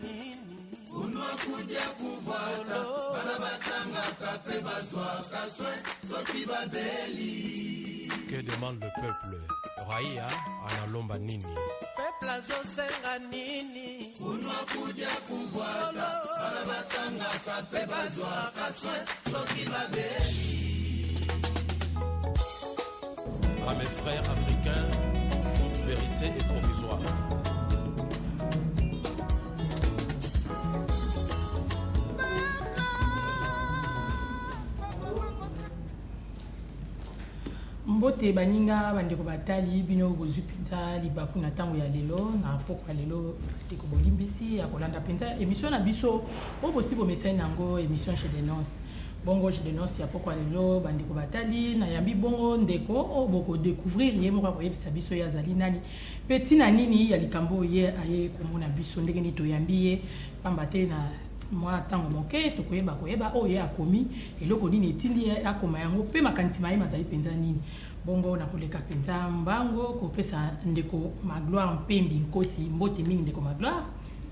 nini? Kunwa kudia kuvwata, bana batangaka pe bazwaka soin soki babeli. Que demande le peuple? Raia analomba nini? Peuple azosenga nini? Kunwa kudia kuvwata, bana batangaka pe bazwaka soin soki babeli. À mes frères africains, toute vérité est provisoire. Mbote baninga, bandeko batali bino, bozwi mpenza libaku na ntango ya lelo, na pokwa ya lelo, ndeko bolimbisi ya kolanda mpenza émission na biso oyo bosi bomesani na yango, émission Je dénonce. Bongo Je dénonce ya pokwa lelo, bandeko batali, nayambi bongo ndeko oyo bokodécouvrir ye moko, akoyebisa biso ye azali nani mpe ntina nini ya likambo oyo ye aye komona biso, ndenge nini toyambi ye. Pamba te na mwa ntango moke tokoyeba koyeba oyo ye akomi, eloko nini etindi ye akoma yango mpe makanisi ma ye mazali mpenza nini. Bongo nakoleka mpenza mbango kopesa ndeko Magloire Mpembi Nkosi mbote mingi. Ndeko Magloire.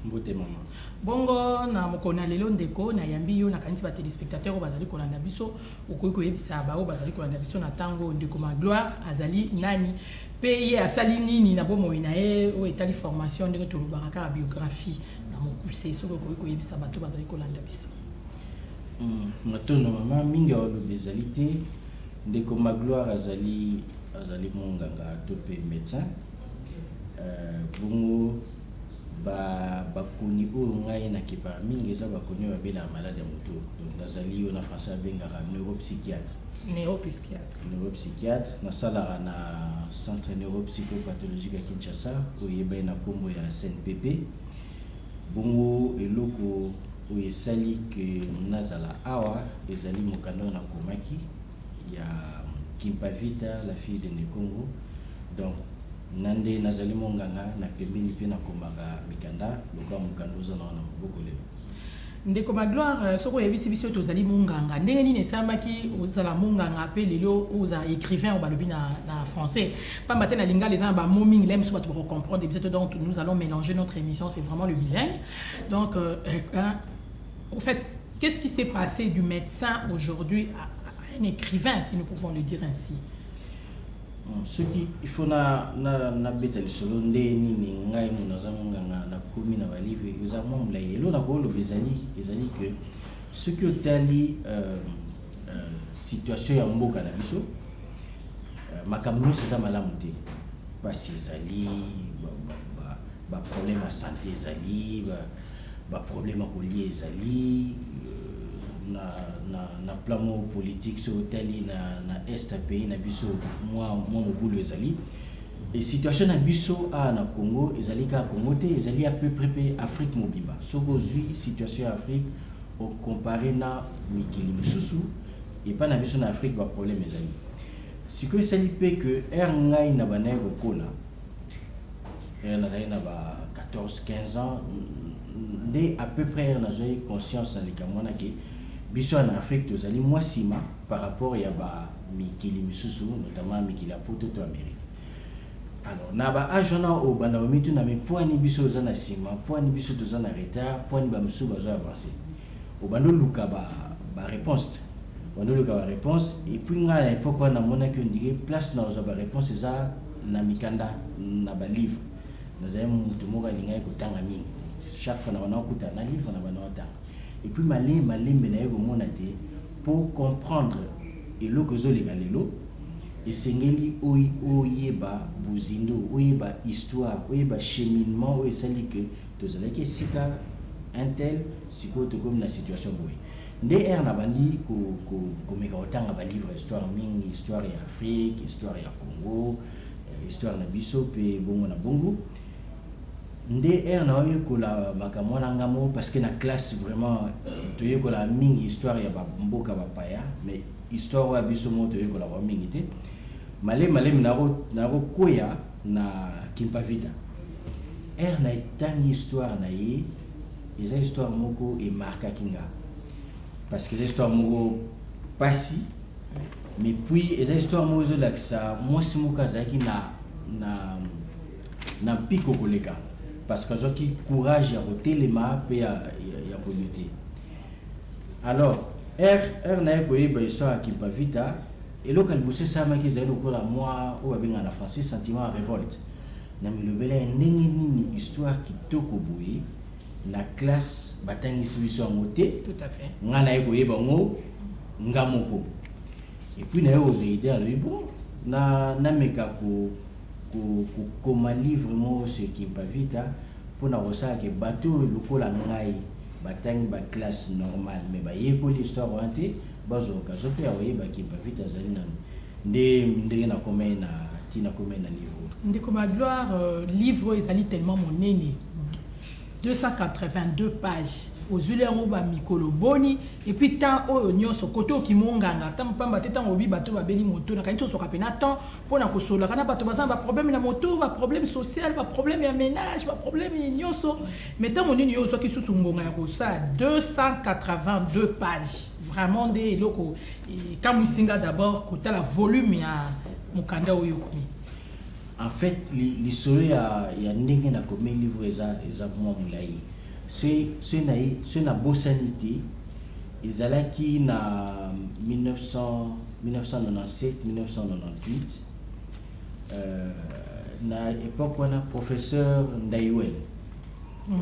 Mbote, mama. Bongo na mokolo na lelo, ndeko, nayambi yo, nakanisi batéléspectateur oyo bazali kolanda biso, okoki koyebisa baoyo bazali kolanda biso na ntango ndeko Magloire azali nani mpe ye asali nini na bomoi na ye oyo etali formation, ndenge tolobaka kaka biographie na mokuse, soki okoki koyebisa bato bazali kolanda biso. Matondo mama. Mingi ya oloba ezali te. Ndeko Magloire azali monganga to mpe médecin. Bongo bakoni oyo ngai nakipaka mingi eza bakoni oyo babelaka malade ya motu. Donc nazali oyo na français abengaka neuropsychiatre. Neuropsychiatre. Neuropsychiatre. Nasalaka na Centre neuropsychopathologique ya Kinshasa, oyo eyebani na nkombo ya CNPP. Bongo eloko oyo esali ke nazala awa ezali mokanda oyo nakomaki ya Kimpavita, la fille de Nekongo. Donc na nde nazali monganga, na pembeni mpe nakomaka mikanda lokola mokanda oza na wana maboko lelo. Ndeko Magloire, soki oyebisi biso tozali monganga, ndenge nini esalamaki ozala monganga mpe lelo ozala écrivain, oyo balobi na français? Pamba te na lingala eza na bamo mingi, la mosusu bato bakocomprendre biso te. Donc nous allons mélanger, notre émission, c'est vraiment le bilingue. Donc au fait, qu'est-ce qui s'est passé du médecin aujourd'hui à un écrivain, si nous pouvons le dire ainsi? Soki il faut nabeta lisolo nde nini ngai mo naza monganga, nakomi na balivre, eza mwa molai. Elo nakoloba ezali ke soki otali situation ya mboka na biso, makambo nyonso eza malamu te. Mpasi ezali, baproblème ya santé ezali, baproblème ya kolia ezali, na plan moko politique, soki otali na est ya pays na biso, mwa mobulu ezali. E situation na biso awa na Congo ezali kaka Congo te, ezali à peu près mpe Afrique mobimba. Soki ozwi situation ya Afrique, ocompare na mikili misusu, epai na biso na Afrique baproblème ezali. Sikoyo esali mpe ke ere ngai na bandaki kokola, ere nazali na ba 14 15 ans, nde à peu près ere nazwaki conscience na likambo wana ke biso ya na Afrique tozali mwa nsima par rapport ya bamikili misusu, notamment mikili ya Poto to Amérique. Alors na baage wana obanda komituna: me poani biso oza na nsima? Poani biso toza na retard? Poani bamisusu bazwa avance? Obanda oluka baréponse, obanda oluka baréponse. Et puis ngai na époque wana namonaki on dirait place na kozwa baréponse eza na mikanda, na balivre. Nazali motu moko alingaki kotanga mingi. Chaque fois na banda kokutana na livre, na banda kotanga. Et puis malembe malembe naye komona te, pour comprendre eloko ezoleka lelo, esengeli oyeba bozindo, oyeba histoire, oyeba cheminement oyo esali ke tozalaki esika un tel, sikoyo tokomi na situation boye. Nde ere na bandi komeka kotanga balivre ya histoire mingi, histoire ya Afrique, histoire ya Congo, histoire na biso mpe bongo na bongo. Nde ere na oyekola makambo wana nga moko, parce que na classe vraiment toyekola mingi histoire ya bamboka bapaya, mais histoire oyo ya biso moko toyekolaka mingi te. Malemi malemi nakokwea na Kimpavita. Ere na etangi histoire na ye, eza histoire moko emarkaki nga, parce que eza histoire moko pasi, mais puis eza histoire moko ezolakisa mwasi moko azalaki na mpiko koleka. Parce que azwaki courage ya kotelema mpe ya kolutter. Alors r naye koyeba histoire ya Kimpa Vita, eloko ya liboso esalamaki ezali lokola mwa oyo babengaka na français sentiment ya révolte. Na milobela ya ndenge nini histoire kitoko boye, na classe batangisi biso yango te? Tout à fait. Nga naye koyeba yango nga moko. Et puis naye kozwa idée, alobi bon, na nameka kokoma livre moko sur Kimpa Vita mpona kosala ke bato oyo lokola ngai batangi baclasse normale mais bayekoli histoire wana te, bazwa occasion mpe ya koyeba Kimpa Vita azali nano. Nde ndenge nakomai na ntina komai na livre. Ndeko Magloire, livre oyo ezali tellement monene, 282 pages, ozwili yango bamikolo boni? Et puis temps oyo nyonso kote okima onganga ta pamba te, ntango obi bato babeli moto, nakanisi osoka mpena temps mpona kosololaka na bato baza na baproblème na moto, baproblème social, baproblème ya ménage, baproblème nyonso. Mais ntango nini yo ozwaki susu ngonga ya kosala 282 pages? Vraiment nde eloko ekamwisi nga d'abord kotala volume ya mokanda oyo okomi. En fait, lisolo ya ndenge nakomi livre eza mwa molai. So nabosani te, ezalaki na 1900 1997 1998, na époque wana professeur Ndaiwel.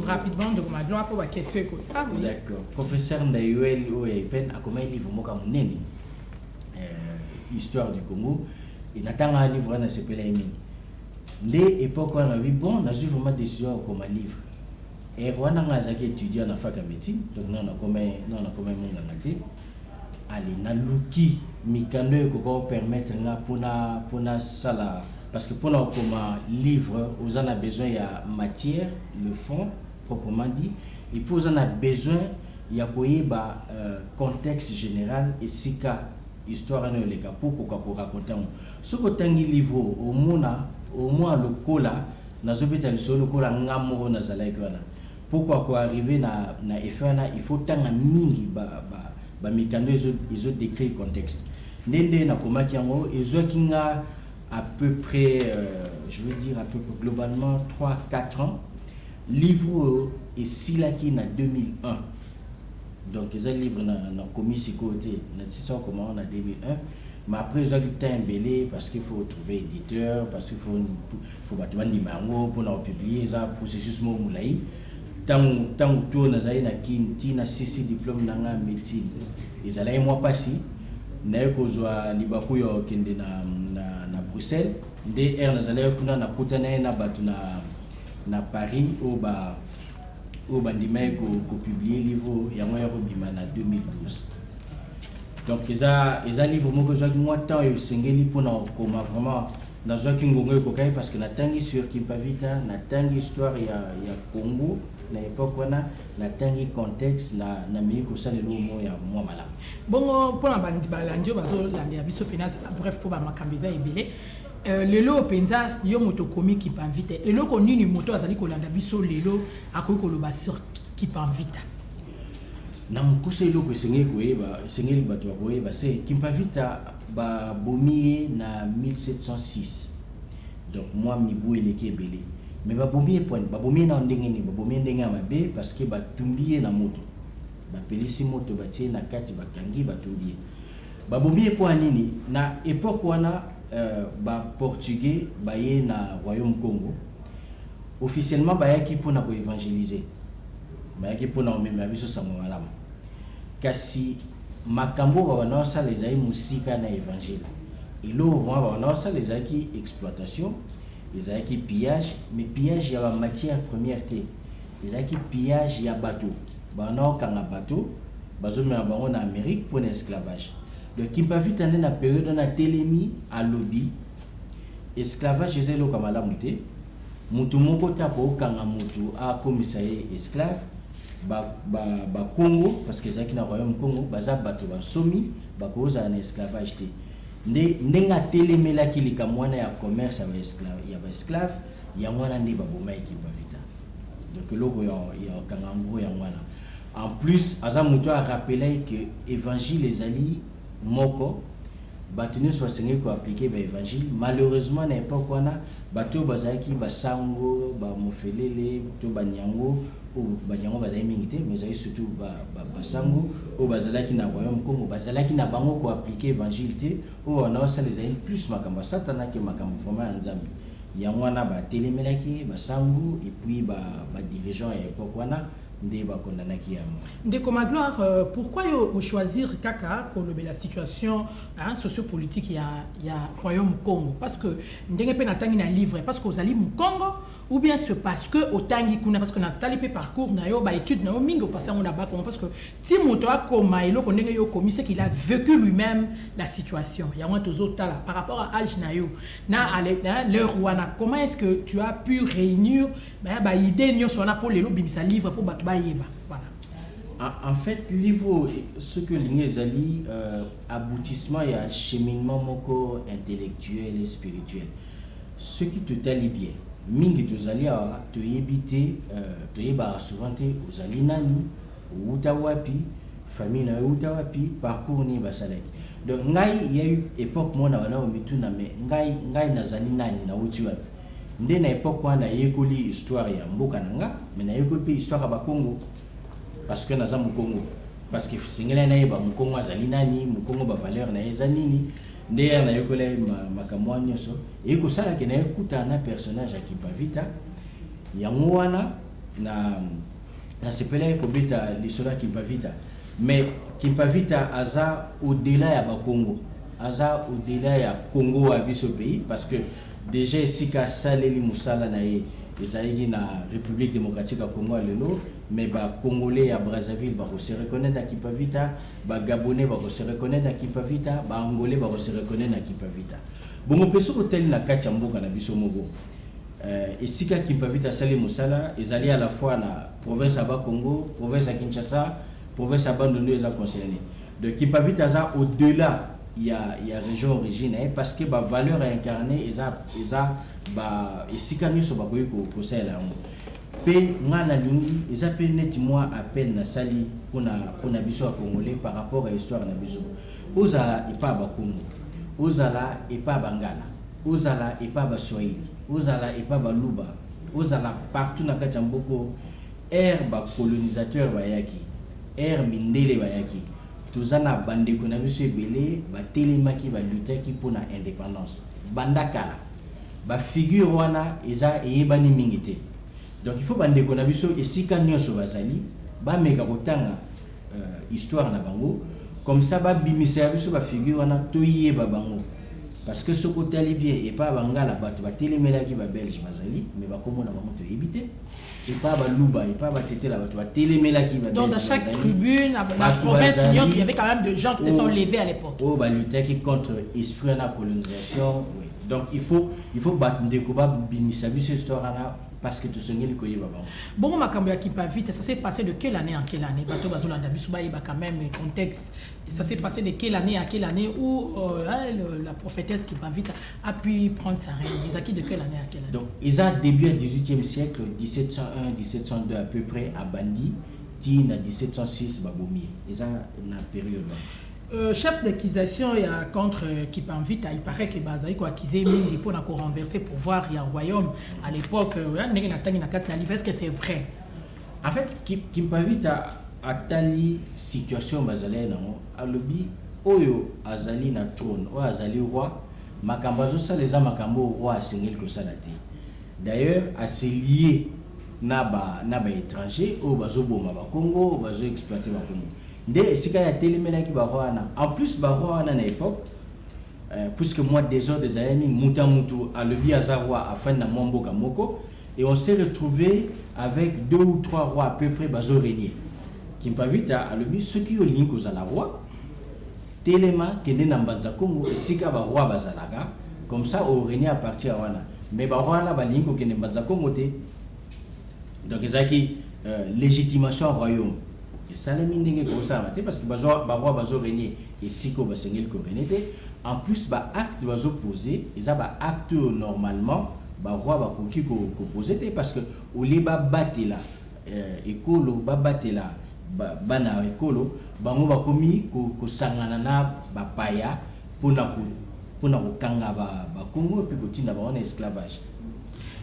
Rapidement, ndeko Magloire, mpo baquestion ekota, oui. D'accord. Professeur Ndaiwel oyo ya IPN akomaki livre moko ya monene, Histoire du Congo. E natanga livre wana, nasepela ye mingi. Nde époque wana nabi bon, nazwi vraiment décision ya kokoma livre. Ere wana nga azalaki étudiant na fac ya médecine, donc nano nakoma monganga te. Ale naluki mikanda oyo ekoka kopermettre nga mpona sala, parce que mpona kokoma livre oza na besoin ya matière, le fond proprement dit, et puis oza na besoin ya koyeba contexte général esika histoire wana eleka mpo koka koraconter yango. Soki otangi livre, omona omona lokola nazobeta lisolo lokola nga moko nazalaki wana. Pourquoi koarriver na effet wana? Il faut tanga mingi bamikando ba ezodécrire contexte. Nde nakomaki yango, ezwaki nga à peu près, je veux dire à peu près globalement 3 4 ans. Livre oyo esilaki na 2001. Donc eza livre nakomi sikoyo te, nasisa okoma na 2001, mais après ezwaki temps ebele parce qu'il faut trouver éditeur, parce qu'il faut bato bandima yango mpona kopublier. Eza processus moko molai. Ntango to nazali na Kini ntina sisi diplôme na nga ya médecine, ezalaki mwa mpasi. Naye kozwa libaku ya kokende na Bruxelles. Nde ere nazalaki kuna, nakutana ye na bato na Paris oyo bandimaki kopublier livre yango ya kobima na 2012. Donc eza livre moko ezwaki mwa temps oyo esengeli mpona kokoma. Vraiment nazwaki ngonga ekokaki parce que natangi sur Kimpavita, natangi histoire ya Congo na époque wana, natangi contexte, nameki kosala eloko moko ya mwa malamu. Bongo mpona balandi oyo bazolandela biso mpena, bref, mpo bamakambo eza ebele, lelo mpenza yo moto okomi Kimpa Vita, eloko nini moto azali kolanda biso lelo akoki koloba sur Kimpa Vita? Na mokosa, eloko esengeli koyeba, esengeli bato bakoyeba se Kimpa Vita babomi ye na 1706, donc mwa mibu eleki ebele. Mais babomi ye poine, babomi ye na ndenge nini? Babomi ye ndenge ya mabe parce que batumbi ye na moto, bapelisi moto, batie ye na kati, bakangi, batumbi ye. Babomi ye mpo ya nini? Na époque wana, baportugais baye na royaume Congo. Officiellement bayaki mpona koévangéliser, bayaki mpona komemela biso sango malamu. Kasi makambo oyo babanda kosala ezali mosika na évangile. Eloko vraiment babanda kosala ezalaki exploitation, ezalaki pillage, mais pillage ya bamatière première te, ezalaki pillage ya bato. Babanda kokanga bato, bazomema bango na Amérique mpona esclavage. Donc Kimpa Vita nde na période wana atelemi, alobi esclavage eza eloko ya malamu te, motu moko te akokanga motu akomisa ye esclave. Bakongo ba, parce que ezalaki na royaume Congo, baza bato bansomi, bakozala na esclavage te. Nde ndenge atelemelaki likambo wana ya commerce ya baesclave, yango wana nde babomaki Kimpa Vita. Donc eloko ya kokanga yango, yango wana. En plus aza moto arappeler ke évangile ezali moko. Bato nyonso basengeli koappliquer baévangile. Malheureusement, na époque wana, bato oyo bazalaki basango, bamofelele to baniango, oyo baniango bazali mingi te, mais ezali surtout basango oyo bazalaki na royaume Congo, bazalaki na bango koappliquer évangile te. Oyo wana basala ezali plus makambo ya Satana ke makambo vraiment ya Nzambe. Yango wana batelemelaki basango et puis badirigeant ya époque wana nde bakondanaki yango. Ndeko Magloire, pourquoi yo ochoisir kaka kolobela situation, hein, sociopolitique ya royaume Congo? Parce que ndenge mpe natangi na livre, parce que ozali mokongo ou bien c'est parce que otangi kuna? Parce que natali mpe parcours na yo, baétude na yo mingi opasi yango na Bakongo. Parce que ti moto akoma eloko ndenge yo okomi, c'est qu'il a vécu lui-même la situation. Yango wana tozotala par rapport à âge na yo na l'heure wana, comment est-ce que tu as pu réunir baidée nyonso wana mpo lelo obimisa livre mpo bato bayeba? Voilà. En fait, livre, ce que olingi, ezali aboutissement ya cheminement moko intellectuel et spirituel. Soki totali bien, mingi tozali awa, toyebi te, toyebaka souvent te ozali nani, outa wapi, famille na yo euta wapi, parcours nini basalaki. Donc ngai, ya eu époque mona wana omituna: mais ngai nazali nani, nauti wapi? Nde na époque wana nayekoli histoire ya mboka na nga, mais nayekoli mpe histoire ya Bakongo, parce que naza mokongo, parce que sengeli nayeba mokongo azali nani, mokongo bavaleur na ye eza nini. Nde ya nayekola ye makambo wana nyonso eye kosalaki nayekutana na personnage ya Kimpavita. Yango wana na nasepelaki kobeta lisolo ya Kimpavita. Mais Kimpavita aza au-delà ya Bakongo, aza au-delà ya Congo ya biso pays, parce que déjà esika asaleli mosala na ye ezalaki na République démocratique ya Congo ya lelo. Mais Bacongolais ya Brazzaville bakose reconnaître na Kimpavita, Bagabonais bakose reconnaître na Kimpavita, Baangolais bakose reconnaître na Kimpavita. Bongo mpe soki otali na kati ya mboka na biso moko, esika Kimpavita asali mosala ezali à la fois na province ya Bakongo, province ya Kinshasa, province ya Bandundu eza concerné. Donc Kimpavita aza au-delà ya région origine na ye, parce que bavaleur ya incarné eza ba esika nyonso bakoki kosalela yango. Mpe nga nalingi, eza mpe neti mwa appel nasali mpona biso ya Congolais par rapport à histoire na biso. Ozala epa ya Bakongo, ozala epa ya Bangala, ozala epa ya Baswahili, ozala epa ya Baluba, ozala partout na kati ya mboko, ere bacolonisateur bayaki, ere mindele bayaki, toza na bandeko na biso ebele batelemaki, balutaki mpona indépendance banda kala. Bafigure wana eza eyebani mingi te. Donc il faut bandeko na biso esika nyonso bazali bameka kotanga histoire na bango, comme ça babimisa ya biso bafigure wana, toyeba bango. Parce que soki otali bien, epai ya Bangala bato batelemelaki Babelge bazali, mais bakomona bango toyebi te. Epai ya Baluba, epai ya Batetela, bato batelemelaki. Donc dans chaque tribu, na province nyonso, il y avait quand même des gens qui se sont levés à l'époque. Oyo balutaki contre esprit wana colonisation, oui. Donc il faut bandeko babimisa biso histoire wana, parce que tosengeli koyeba bango. Bongo makambo ya Kimpavita, ça s'est passé de quelle année en quelle année? Bato bazolanda biso bayeba quand même le contexte. Ça s'est passé de quelle année à quelle année où la prophétesse Kimpavita a pu prendre sa reine? Ezaki de quelle année à quelle année? Donc eza début ya 18e siècle, 1701, 1702 à peu près abandi, ti na 1706 babomi ye. Eza na période wana. Chef d'accusation ya contre Kimpavita, il paraît que bazali koaccuser mingi mpona korenverser pouvoir ya royaume à l'époque, ndenge natangi na kati na livre. Est ce que c'est vrai? En fait, Kimpavita atali situation bazali nango, alobi oyo azali na trône, oyo azali roi, makambo azosala eza makambo oyo roi asengeli kosala te. D'ailleurs ase lié na baétranger oyo bazoboma Bakongo, oyo bazoexploite Bakongo. Nde esika ya atelemelaki baroi wana. En plus, baroi wana na époque, puisque mwa désordre ezali mingi, mutu ya mutu alobi aza roi, afandi na mwa mboka moko, et on s'est retrouvé avec deux ou trois rois à peu près bazo régner. Kimpavita alobi: soki olingi kozala roi, telema, kende na Mbanza Kongo esika baroi bazalaka, comme ça orégner à partir ya wana. Mais baroi wana balingi kokende Mbanza Kongo te. Donc ezalaki légitimation ya royaume esalemi ndenge ekosalama te, parce que baroi bazorégner esika oyo basengeli korégner te. En plus, baacte bazopose eza baacte oyo normalement baroi bakoki kopose te, parce que olie babatela ekolo, babatela bana ya ekolo, bango bakomi kosangana na bapaya. Mpona kokanga Bakongo mpe kotinda bango na esclavage.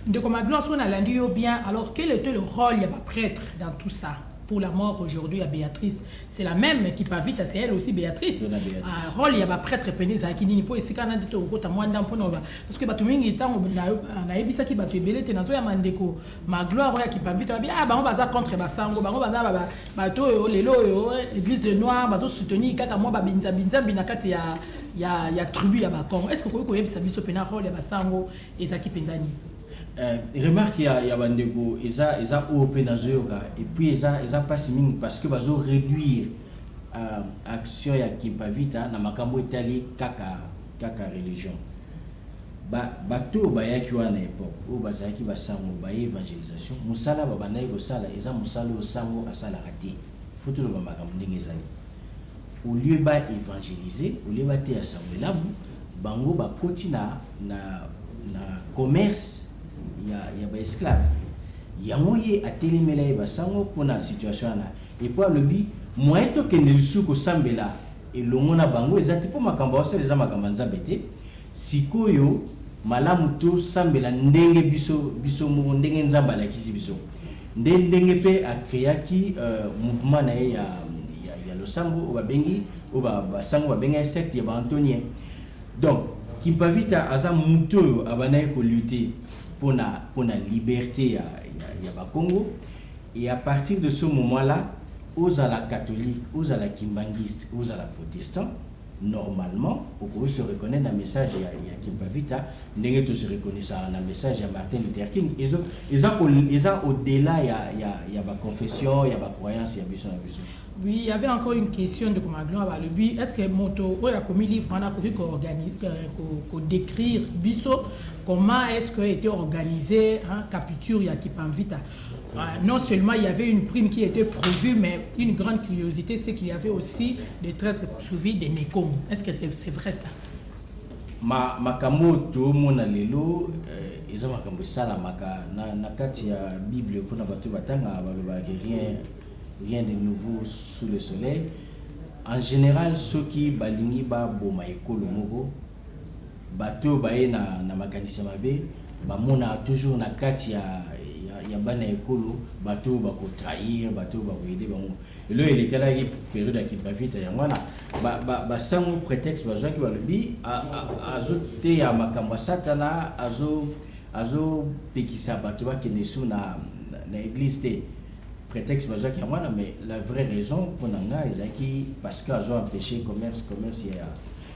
Ndeko Magloire, soki nalandi yo bien, alors quel était le rôle ya baprêtre dans tout ça pour la mort aujourd'hui ya Béatrice? C'est la même qui Pavita, c'est elle aussi Béatrice. Béatrice. Ah, rôle ya baprêtre pene ezalaki nini? Mpo esika na nde tokokota mwa ndambo mpona, parce que bato mingi, ntango nayebisaki bato ebele te nazoyamba ndeko Magloire oyo ya Kipavita, babi: "Ah, bango baza contre basango, bango baza bato oyo lelo oyo église de noir bazosoutenir kaka mwa babinzambinzambi na kati ya tribu ya Bakongo." Est ce que okoki koyebisa biso mpena rôle ya basango ezalaki mpenza nini? Remarque ya bandeko eza oyo mpe nazoyoka, et puis eza mpasi mingi parce que bazo réduire action ya Kimpavita na makambo etali kaka religion. Bato oyo bayaki wana époque oyo bazalaki basango, baye évangélisation, mosala babandaki kosala eza mosala oyo sango asalaka te. Faut toloba makambo ndenge ezali. Au lieu baévangéliser, au lieu bateya sango elamu, bango bakoti na commerce ya baesclave. Yango ye atelemela ye basango mpona situation wana. Et puis alobi moyen tokende lisusu kosambela elongo na bango eza te, mpo makambo aosala eza makambo ya Nzambe te. Sikoyo malamu tosambela ndenge biso moko, ndenge Nzambe alakisi biso. Nde ndenge mpe acréaki mouvement na ye ya losambo oyo babengi, oyo basango babengaki secte ya Baantonien. Donc Kimpavita aza motu oyo abandaki kolutter mpona liberté ya Bakongo. Et à partir de ce moment là, ozala catholique, ozala kimbanguiste, ozala protestant, normalement okoki se reconnaître na message ya Kimpavita ndenge tose reconnaissaka na message ya Martin Luther King. Eza au-delà ya baconfession, ya bacroyance ya biso na biso. Oui, il y avait encore une question de Magloire balobi: est-ce que moto oyo akomi livre wana akoki kodécrire biso comment est-ce que était organisé, hein, capture ya Kipamvita? Non seulement il y avait une prime qui était prévue, mais une grande curiosité, c'est qu'il y avait aussi des traîtres poursuivis des Nekongo. Est-ce que c'est vrai, ça? Makambo tomona lelo eza makambo esalamaka na kati ya Bible. Mpona bato batanga, balobaka: Rien de nouveau sous le soleil." En général, soki balingi baboma ekolo moko, bato oyo baye na makanisi ya mabe bamonaka toujours na kati ya bana ekolo bato oyo bakotrahir, bato oyo bakoaider bango. Eloko elekelaki période ya Kimpavita yango wana. Basango, prétexte bazwaki, balobi azoteya makambo ya Satana, azopekisa bato bakende su na église te. Prétexte bazwaki yango wana, mais la vraie raison mpo na nga ezalaki parce que azo empêcher commerce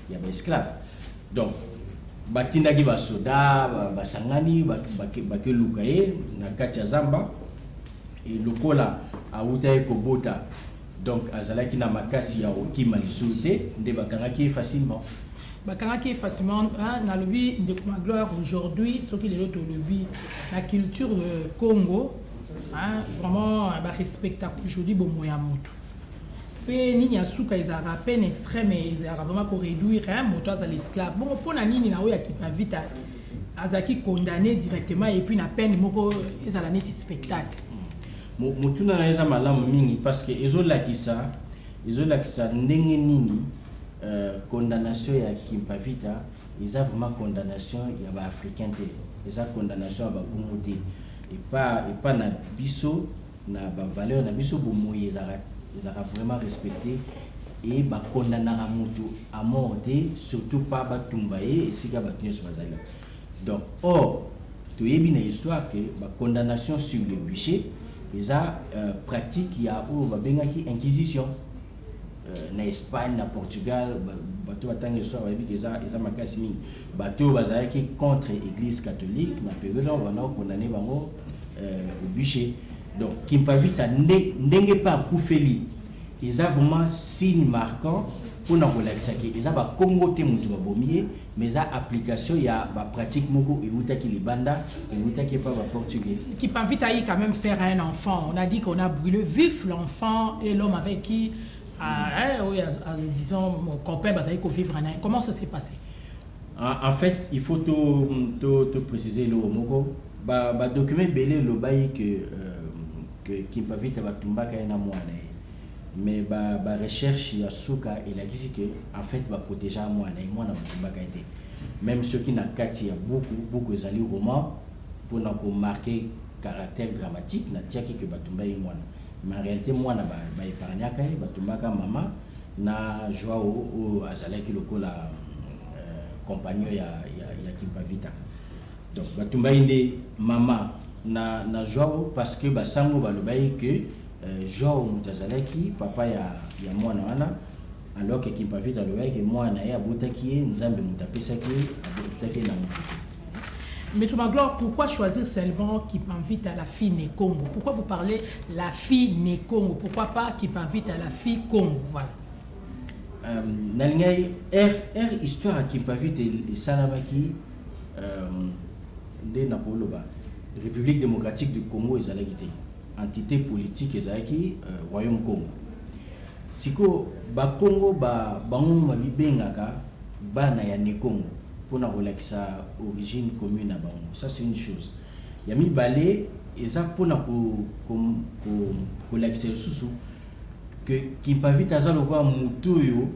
ya baesclave. Donc batindaki basoda, basangani, bakeluka ye na kati ya zamba. E lokola awutaki kobota, donc azalaki na makasi ya kokima lisusu te, nde bakangaki ye facilement. Bakangaki ye facilement. Nalobi, ndeko Magloire, aujourd'hui soki lelo tolobi na culture Congo, hein, vraiment barespectaka aujourd'hui bomoi ya moto mpe nini ya suka ezalaka peine extrême, ezalaka vraiment koréduire moto azala esclave. Bongo mpona nini na oyo ya Kipavita azalaki condamné directement et puis na peine moko ezala neti spectacle? Motuna na eza malamu mingi parce que ezolakisa ndenge nini condamnation ya Kimpavita eza vraiment condamnation ya baafricain te, eza condamnation ya Bakongo te. Epa na biso, na bavaleur na biso, bomoi ezalaka vraiment respecté e bakondanaka motu à mort te, surtout pas batumba ye esika bato nyonso bazali. Donc or toyebi na histoire ke bacondamnation sur le bûcher eza pratique ya oyo babengaki inquisition na Espagne, na Portugal. Bato batanga histoire bayebi ke eza makasi mingi. Bato oyo bazalaki contre église catholique na période wana, banda kokondamner bango au bûcher. Donc Kimpavita, ndenge mpe akufeli, eza vraiment signe marquant mpona kolakisa ke eza Bakongo te moto babomi ye, mais eza application ya bapratique moko eutaki libanda, eutaki epa baportugais. Kipavita a eu quand même faire un enfant. On a dit qu'on a brûlé vif l'enfant et l'homme avec qui, hein, oui, disons, mon copain bazali vivre. Comment ça s'est passé? En fait, il faut tout préciser eloko moko. Badocument ebele elobaki que Kimpavita batumbaka ye na mwana ye. Mais ba recherche ya suka elakisi que en fait baprotégeaka mwana ye, mwana batumbaka ye te. Même soki na kati ya buku, buku ezali roman, mpona komarquer caractère dramatique, natiaki ke batumba ye mwana, mais en réalité mwana baépargnaka ye, batumbaka mama na Joao oyo azalaki lokola compagnon ya Kimpavita. Donc batumbaki nde mama na Joao parce que basango balobaki ke Joao moto azalaki papa ya mwana wana, alors que Kimpavita alobaki ke mwana na ye abotaki ye, Nzambe moto apesaki ye, abotaki ye na moto te. Monsieur Magloire, pourquoi choisir seulement Kimpa Vita, la fille Né Congo? Pourquoi vous parlez la fille Né Congo? Pourquoi pas Kimpa Vita, la fille Congo? Voilà. Nalingai r histoire ya Kimpavita esalamaki nde nakoloba République démocratique du Congo ezalaki te, entité politique ezalaki Royaume Congo. Sikoyo Bakongo bango babibengaka bana ya Nekongo mpona kolakisa origine commune na bango. Ça, c'est une chose. Ya mibale eza mpona kolakisa lisusu que Kimpavita aza lokola motu oyo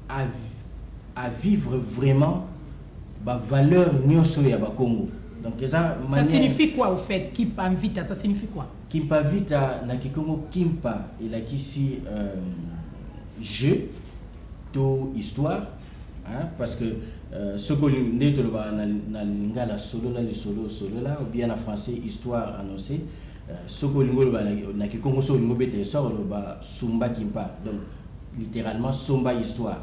à vivre vraiment bavaleur nyonso oyo ya Bakongo. Donc eza Ça signifie quoi au fait, Kimpa Vita? Ça signifie quoi? Kimpavita na Kikongo, kimpa elakisi jeu to histoire, hein, parce que soki nde tolobaka na lingala solola lisolo, solola, ou bien na français histoire annoncée. Soki olingi oloba na Kikongo, soki olingi obeta histoire, oloba sumba kimpa, donc littéralement somba histoire.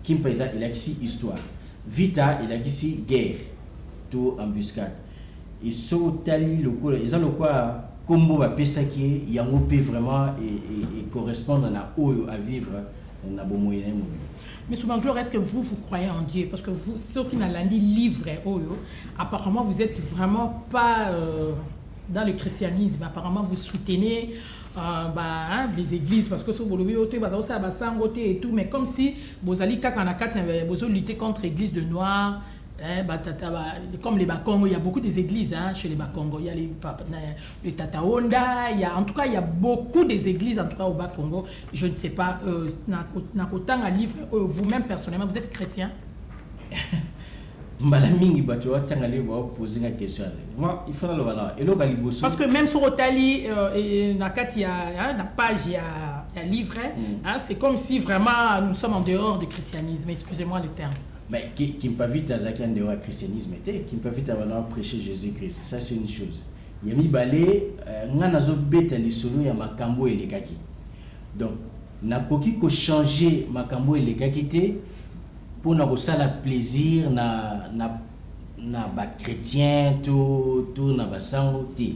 Kimpa eza elakisi histoire, vita elakisi guerre to embuscade. E soki otali lokola eza lokola nkombo bapesaki ye yango mpe vraiment ecorrespondre na oyo à vivre na bomoi na ye mobili. Monsieur Magloire, est-ce que vous, vous croyez en Dieu? Parce que vous, ceux qui n'ont livre, oyo, apparemment, vous êtes vraiment pas dans le christianisme. Apparemment, vous soutenez bah, hein, les églises, parce que ce que et tout, mais comme si vous allez vous lutter contre l'église de Noirs, hein, bah, tata, bah, comme les Bakongo, il y a beaucoup des églises, hein, chez les Bakongo. Il y a les Tata Honda, il y a, en tout cas, il y a beaucoup des églises, en tout cas au Bakongo. Je ne sais pas, na livre, vous-même personnellement, vous êtes chrétien? Mbala mingi bato batanga livre baposer nga question. Moi, il faut naloba na eloko ya liboso. Parce que même sur otali na kati ya, hein, na page ya livre, hein, c'est comme si vraiment nous sommes en dehors du christianisme, excusez-moi le terme. Mais Kimpavita azalaki en dehors ya christianisme te. Kimpavita bana prêcher Jésus-Christ, ça c'est une chose. Ya mibale, nga nazobeta lisolo ya makambo elekaki, donc nakoki kochanger makambo elekaki te mpona kosala plaisir na bachrétien to na basango te.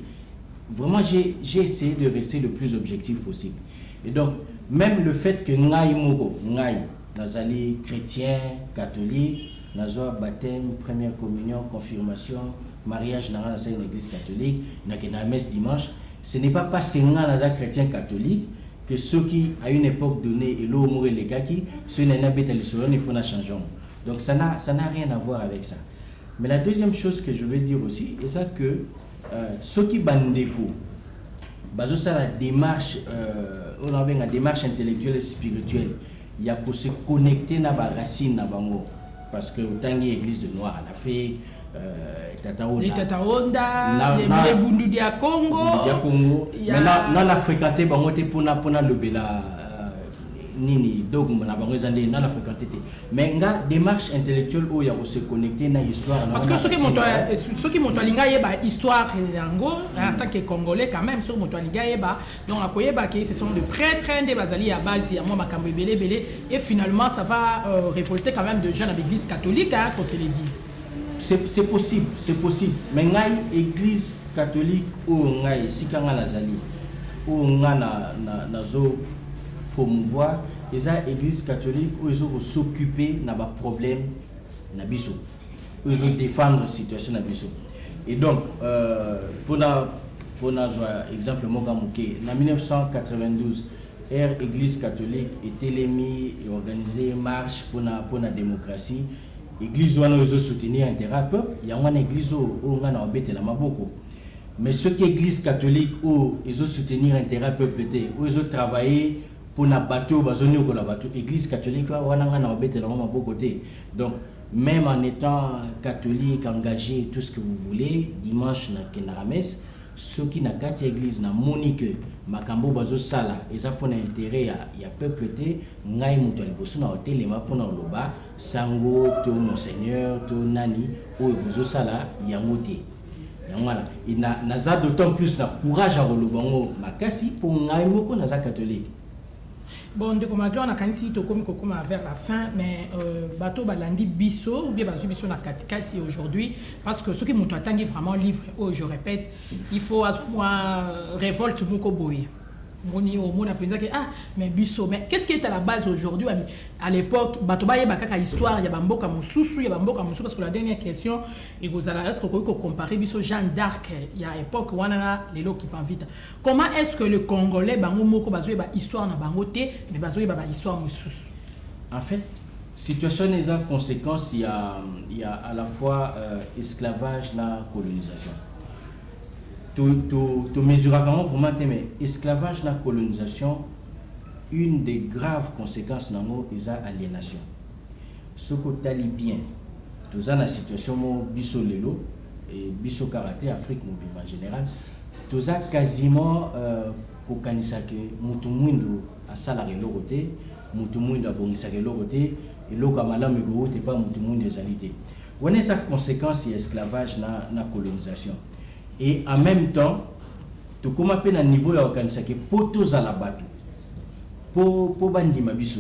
Vraiment, j'ai essayé de rester le plus objectif possible. Et donc même le fait que ngai moko, ngai nazali chrétien catholique, nazwa baptême, première communion, confirmation, mariage na nga nasali na église catholique, nakende na messe dimanche, ce n'est pas parce que ngai naza chrétien catholique que soki à une époque donnée eloko moko elekaki, soki nani abeta lisolo wana, il faut na changer. Donc ça n'a rien à voir avec ça. Mais la deuxième chose que je veux dire aussi eza que soki bandeko bazosala démarche oyo nabenga démarche intellectuelle et spirituelle ya kose connecter na baracine na bango, parce que otangi église de Noir en Afrique, Tata Honda, les Tata Honda, les Bundu dia Congo. Dia Congo. Mais na fréquenté bango te mpona lobela nini dogme na bango eza nde na fréquenté te. Mais nga, démarche intellectuelle oyo ya kose connecter na histoire. Parce que soki moto alingi ayeba histoire yango en tant que Congolais quand même, soki moto alingi ayeba, donc akoyeba ke ce sont de prêtres nde bazali ya base ya mwa makambo ebele ebele, et finalement ça va révolter quand même de gens à l'église catholique, hein, qu'on se le dise. C'est possible, c'est possible, mais ngai, église catholique oyo ngai esika ngai nazali, oyo ngai nazo promouvoir, eza église catholique oyo ezo kos'occuper na baproblème na biso, oyo ezodéfendre situation na biso. Et donc mpona zwa exemple moko ya moke, na 1992 ère église catholique etelemi, eorganiser marche mpona démocratie. Église wana oyo ezosoutenir intérêt ya peuple, yango wana église oyo ngai na obetela maboko. Mais soki Église catholique oyo ezosoutenir intérêt ya peuple te, oyo ezotravailler mpona bato oyo bazoniokola bato, Église catholique wana, ngai na obetela yango maboko te. Donc même en étant catholique engagé, tout ce que vous voulez, dimanche nakendaka messe, soki na kati ya église namoni ke makambo oyo bazosala eza mpona intérêt ya peuple te, ngai moto ya liboso na kotelema mpona koloba: sango to monseigneur to nani oyo, bozosala yango te. Yango wana naza d'autant plus na courage ya koloba yango makasi mpo ngai moko naza catholique. Bon, ndeko Magloire, nakanisi tokomi kokóma vers la fin, mais bato balandi biso ou bien bazwi biso na katikati aujourd'hui, parce que soki moto atangi vraiment livre oyo, je répète, il faut azwa mwa révolte moko boye. Moni omona mpenza ke ah, mais biso, mais qu'est-ce qui est à la base aujourd'hui? À l'époque, bato bayeba kaka histoire ya bamboka mosusu, ya bamboka mosusu, parce que la dernière question ekozala: est ce que okoki kocomparer biso Jeanne d'Arc ya époque wana na lelo Kimpa Vita? Comment est ce que le Congolais bango moko bazoyeba histoire na bango te, mais bazoyeba bahistoire mosusu? En fait, situation eza conséquence ya à la fois esclavage na colonisation. Tomesuraka yango vraiment te, mais esclavage na colonisation, une des graves conséquences nango eza aliénation. Soki otali bien, toza na situation moko biso lelo, e biso kaka te, Afrique mobimba en général, toza quasiment kokanisa ke motu mwindu asalaka eloko te, motu mwindu abongisaka eloko te, eloko ya malamu ekouta epa motu mwindu ezali te. Wana eza conséquence ya esclavage na colonisation. Et en même temps, tokóma mpe na niveau ya kokanisa ke mpo tozala bato, mpo bandima biso,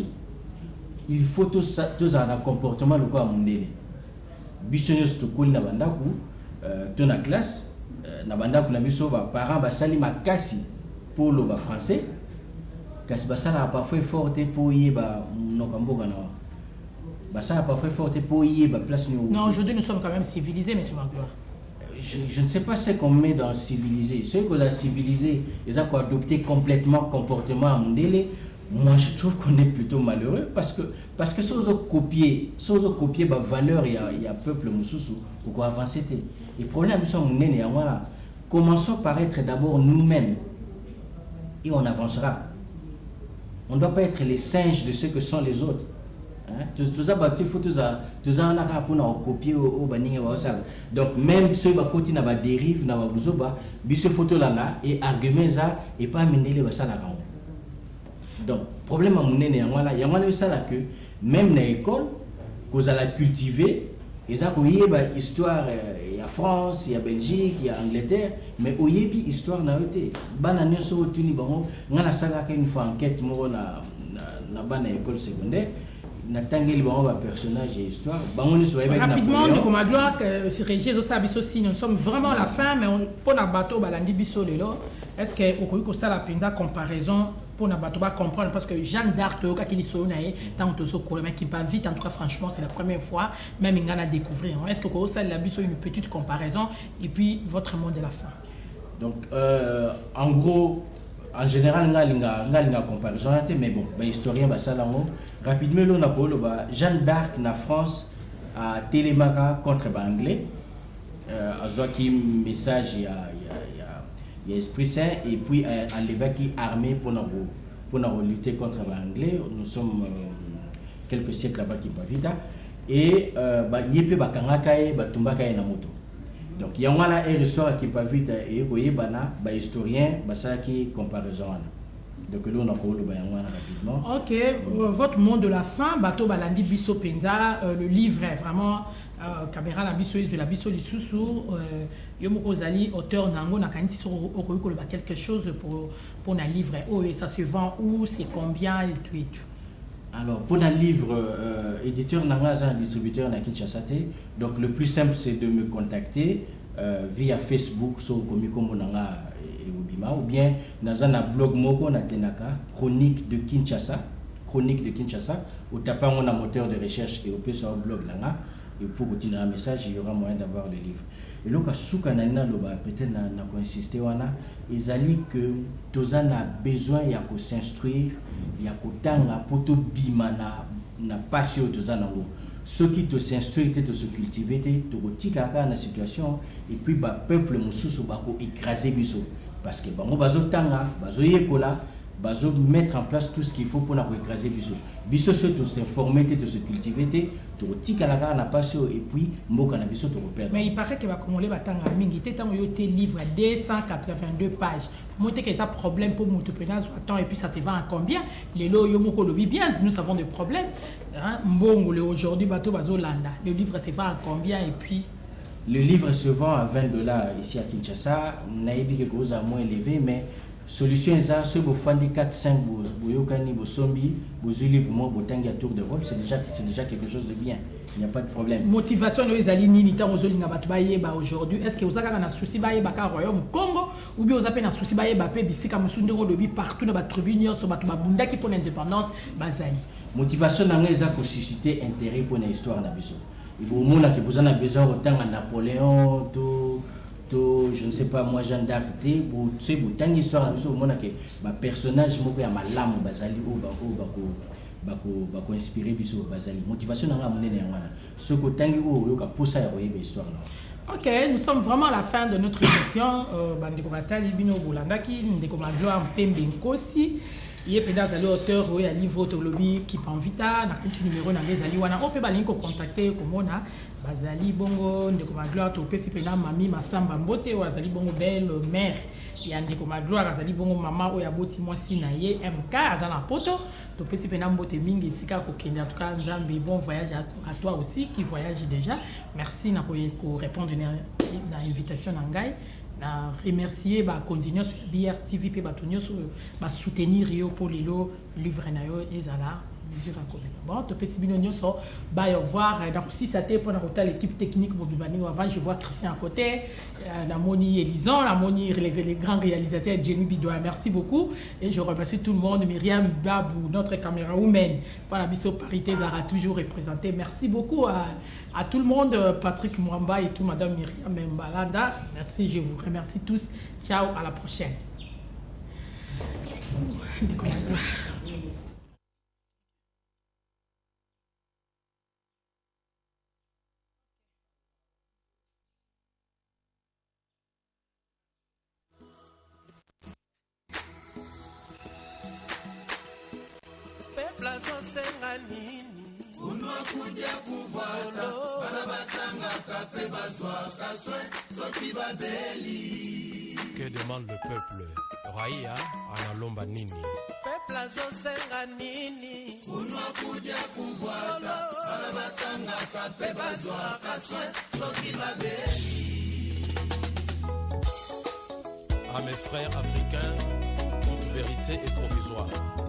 il faut tozala na comportement lokola mondele. Biso nyonso tokoli na bandako to na classe, na bandako na biso, baparent basali makasi mpo oloba français, kasi basalaka parfois effort te mpo oyeba monoko ya mboka na wa, basalaka parfois effort te mpo oyeba place nini. Non, aujourd'hui nous sommes quand même civilisés, monsieur Magloire. Je ne sais pas ce qu'on met dans civilisé. Ce qu'on a civilisé, ils ont adopté complètement comportement ya mondele. Moi, je trouve qu'on est plutôt malheureux parce que si on copier ba valeur, il y a peuple mosusu, pour avancer. Et problème, voilà. Commençons par être d'abord nous-mêmes et on avancera. On ne doit pas être les singes de ce que sont les autres. Toza bato, il faut toza wana kaka mpona kocopier oyo baninga baosala. Donc même soki bakoti na badérive na babuzoba, biso faut tolanda e argument eza epai mindele basalaka yango. Donc problème ya monene yango wana. Yango wana esala que même na école, kozala cultivé eza koyeba histoire ya France, ya Belgique, ya Angleterre, mais oyebi histoire na yo te. Bana nyonso oyo otuni bango, ngai nasalaka une fois enquête moko na bana ya école secondaire, natangeli bango bapersonnage ya histoire, bango nyonso bayebaki. Rapidement, ndeko Magloire, régie ezosala biso signe, nous sommes vraiment à la fin, mais mpona bato balandi biso lelo, est ce que okoki kosala mpenza comparaison mpona bato bacomprendre? Parce que Jeanne d'Arc, toyokaki lisolo na ye ntango tozokola, mais Kimpa Vita, en tout cas, franchement, c'est la première fois même nga na découvrir. Est ce que okosalela biso une petite comparaison et puis votre mot de la fin? Donc en gros, en général, nga alinga comparaison te, mais bon, bahistorien basala yango rapidement. Eloko na koloba, Jeanne d'Arc na France atelemaka contre baanglais, azwaki message ya Esprit Saint et puis alevaki armée mpona kolutter contre baanglais. Nous sommes quelques siècles avant Kimpa Vita. Et ye mpe bakangaka ye, batumbaka ye na moto. Donc yango wana ere histoire ya Kimpa Vita eye koyebana, bahistorien basalaki comparaison wana. Donc eloko na koloba yango wana rapidement. Ok, votre mot de la fin, bato balandi biso penza, le livre est vraiment caméra na biso ezwela biso lisusu, yo moko ozali auteur na yango, nakanisi soki okoki koloba quelque chose pour na livre oyo, ça se vend où, c'est combien et tout et tout. Alors, pour le livre, éditeur na nga aza un distributeur na Kinshasa te. Donc, le plus simple, c'est de me contacter via Facebook, sur okomi kombo na nga ekobima, ou bien naza na blog moko na tenaka, Chronique de Kinshasa, Chronique de Kinshasa. Otaper yango na moteur de recherche et opesa blog na nga. Et pour continuer un message, il y aura moyen d'avoir le livre. Eloko suka na nina loba, peut-être na koinsister wana, ezali que toza na besoin ya kosinstruire, ya kotanga po tobima na Na pasi oyo toza nango, soki to s'instruire te, to se cultiver te, tokotikala kaka na situation et puis ba peuples mosusu bako ecraser biso parce que bango bazotanga, bazoyekola, bazo mettre en place tout ce qu'il faut pona ko ecraser biso. Biso soki to s'informer te, to se cultiver te, tokotikala kaka na pasi oyo et puis mboka na biso toko perdre. Mais il paraît que ba congolais batangaka mingi te, tango yo otie livre ya 282 pages, omoni te que eza problème po mutu pena azua temps et puis ça se vend à combien? Lelo yo moko olobi bien, nous avons des problèmes hein, mbongo le aujourd'hui bato bazolanda, le livre se vend à combien et puis. Le livre se vend à 20 dollars ici à Kinshasa, nayebi ke kozala moins eleve mais solution eza soki bofandi 4 5 boyokani bosombi bozui livre moko botangi à tour de role, c'est déjà quelque chose de bien, il n'y a pas de problème. Motivation nayo ezali nini tango ozolinga bato bayeba aujourd'hui? Est ce que oza kaka na souci bayeba kaka royaume Kongo ou bien oza pe na souci bayeba pe bisika mosusu ndenge olobi partout na ba tribus nionso bato babundaki pona independance bazali? Motivation na ngai eza ko susciter interet pona histoire na biso. Bomona ke boza na besoin ya kotanga Napoleon to to je ne sais pas moi Jeanne d'Arc te, bo soki botangi histoire na biso bomona ke ba personnages moko ya malamu bazali oyo ba oyo bako bako bako inspirer biso bazali. Motivation na ngai ya monene yango wana. Soki otangi oyo oyoka posa ya koyeba histoire na yo. Ok, nous sommes vraiment à la fin de notre émission. Bandeko batali bino bolandaki ndeko Magloire Mpembe Nkosi. Ye mpenza azali auteur oyo ya livre oyo tolobi Kipa Mvita. Na kuti numero na ngai ezali wana, oyo mpe balingi kocontacte ye komona bazali bongo ndeko Magloire. Topesi mpena Mami Masamba mbote, oyo azali bongo belle mère ya ndeko Magloire, azali bongo mama oyo aboti mwasi na ye MK aza na poto. Topesi mpena mbote mingi esika kokende. En tout cas, Nzambe, bon voyage à toi aussi qui voyage déjà. Merci na korépondre na invitation na ngai. Na remercier bakonzi nyonso ya BRTV mpe bato nyonso oyo basoutenir yo mpo lelo livre na yo ezala mesure ya kobima. Bon, topesi bino nyonso bye, au revoir. Na kosisa te mpona kotala équipe technique mobimba ndenge avant. Je vois Christian à côté, namoni Elison, namoni le grand réalisateur Jenny Bidoya. Merci beaucoup et je remercie tout le monde. Myriam Babou, notre caméra woman, mpona biso parité ezalaka toujours représenté. Merci beaucoup à tout le monde, Patrick Mwamba et tout, madame Myriam Mbalanda, merci. Je vous remercie tous. Ciao, à la prochaine. Merci. Peuple azosenga nini? Kunwa kudia kubwata, bana batangaka mpe bazwaka soin soki babeli. Que demande le peuple? Raia analomba nini? Peuple azosenga nini? Kunwa kudia kubwata, bana batangaka mpe bazwaka soin soki babeli. À mes frères africains, toute vérité est provisoire.